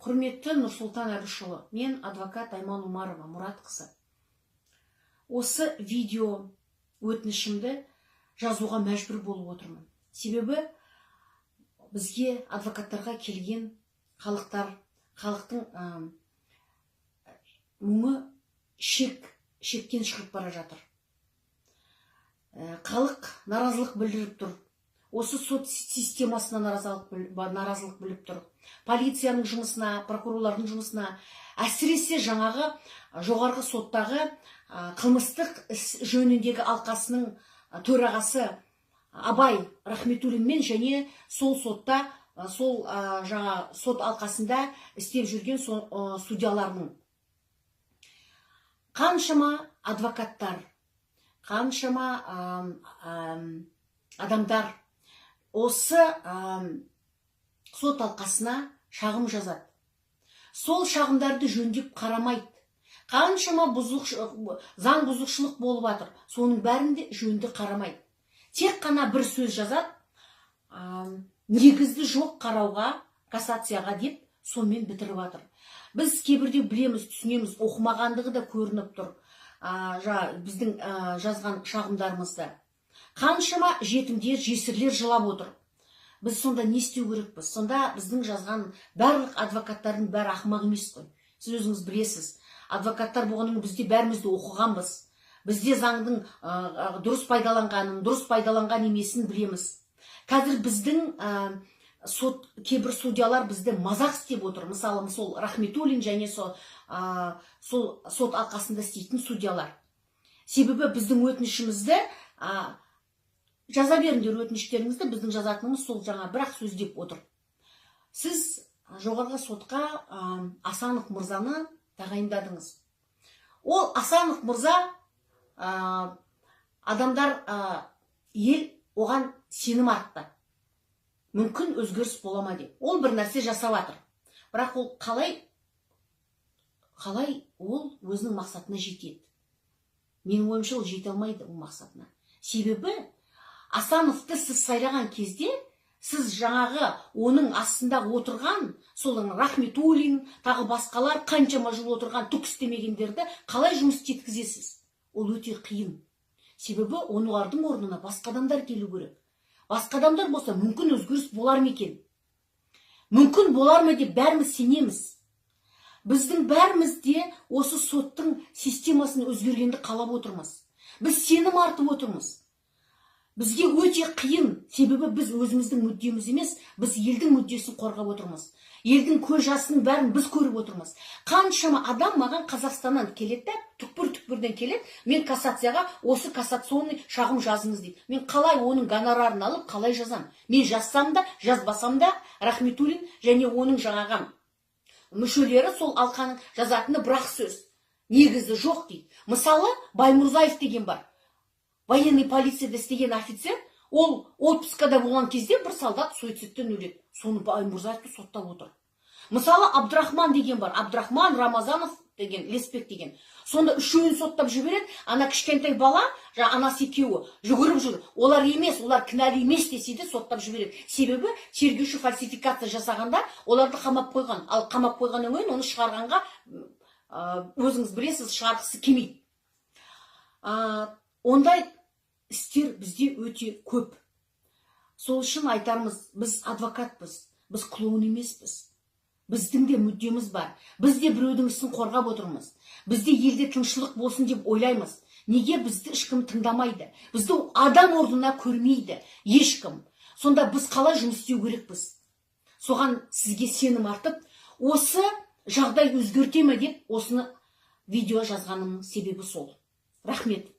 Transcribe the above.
Құрметті Нұрсұлтан Әбішұлы, мен адвокат Айман Умарова Мұратқызы. Осы видео өтінішімді жазуға мәжбүр болып отырмын. Себебі бізге, адвокаттарға, келген халықтың мұңы шектен шығып бара жатыр. Халық наразылық білдіріп тұр. Осы сот системасына наразылық біліп тұр. Полицияның жұмысына, прокурорлардың жұмысына, әсіресе жаңағы жоғарғы соттағы қылмыстық іс жөніндегі алқасының төрағасы Абай Рахметуллинмен және сол сотта сол жаңа сот алқасында істеп жүрген судьялардың. Қаншама адвокаттар, қаншама адамдар осы сот алқасына шағым жазады. Сол шағымдарды жөндеп қарамайды. Қаншама заң бұзушылық болып жатыр, соның бәрін де жөнді қарамайды. Тек қана бір сөз жазады: «Негізді жоқ қарауға кассацияға», — деп, сонымен бітіріп жатыр. Біз кейбірде білеміз, түсінеміз, оқымағандығы да көрініп тұр біздің жазған шағымдарымызды. Қаншама жетімдер, жесірлер жылап отыр. Біз сонда не істеу керекпіз? Сонда біздің жазған барлық адвокаттардың бәрі ақымақ емес қой. Сіз өзіңіз білесіз, адвокаттар болғаннан кейін бізде бәріміз де оқығанбыз. Бізде заңдың дұрыс пайдаланғанын, дұрыс пайдаланған емесін білеміз. Қазір біздің сот, кейбір судьялар бізді мазақ істеп отыр. Мысалы, сол Рахметуллин және сол сот алқасында істейтін судьялар. Себебі біздің өтінішімізді «Жаза беріңдер өтініштеріңізді, біздің жазатынымыз сол жаңа бір ақ сөз», — деп отыр. Сіз жоғарғы сотқа Асанов мырзаны тағайындадыңыз. Ол Асанов мырза, адамдар, ел оған сенім артты, мүмкін, өзгеріс бола ма деп. Ол бір нәрсе жасап жатыр, бірақ ол қалай ол өзінің мақсатына жетеді? Менің ойымша, ол жете алмайды ол мақсатына. Себебі Асановты сіз сайлаған кезде сіз жаңағы оның астында отырған сол Рахметуллин, тағы басқалар, қаншама жыл отырған, түк істемегендерді қалай жұмыс істеткізесіз? Ол өте қиын. Себебі олардың орнына басқа адамдар келу керек. Басқа адамдар болса, мүмкін, өзгеріс болар ма екен, мүмкін, болар ма деп бәріміз сенеміз. Біздің бәріміз де осы соттың системасын өзгергенді қалап отырмыз. Біз сенім артып отырмыз. Бізге өте қиын, себебі біз өзіміздің мүддеміз емес, біз елдің мүддесін қорғап отырмыз. Елдің көз жасының бәрін біз көріп отырмыз. Қаншама адам маған Қазақстаннан келеді да, түкпір түкпірден келеді: «Мен кассацияға осы кассационный шағым жазыңыз», — дейді. Мен қалай оның гонорарын алып, қалай жазам? Мен жазсам да, жазбасам да, Рахметуллин және оның жаңағы мүшелері, сол алқаның жазатыны бір ақ сөз: «Негізі жоқ», — дейді. Мысалы, Баймұрзаев деген бар, военный полицияда істеген офицер. Ол отпускада болған кезде бір солдат суицидтен өледі, соны Баймұрзаевты соттап отыр. Мысалы, Абдрахман деген бар, Абдрахман Рамазанов деген, Леспек деген. Сонда үшеуін соттап жібереді. Ана кішкентай бала, жаңа анасы екеуі жүгіріп жүр, олар емес, олар кінәлі емес десе де, соттап жібереді. Себебі тергеуші фальсификация жасағанда оларды қамап қойған. Ал қамап қойғаннан кейін оны шығарғанға, өзіңіз білесіз, шығарғысы келмейді. Ондай істер бізде өте көп. Сол үшін айтармыз: біз адвокатпыз, біз клоун емеспіз. Біздің де мүддеміз бар, біз де біреудің ісін қорғап отырмыз. Бізде елде тыншылық болсын деп ойлаймыз. Неге бізді ешкім тыңдамайды? Бізді адам орнына көрмейді ешкім. Сонда біз қалай жұмыс істеу керекпіз? Соған сізге сенім артып, осы жағдай өзгерте ме деп, осыны видео жазғанымның себебі сол. Рахмет.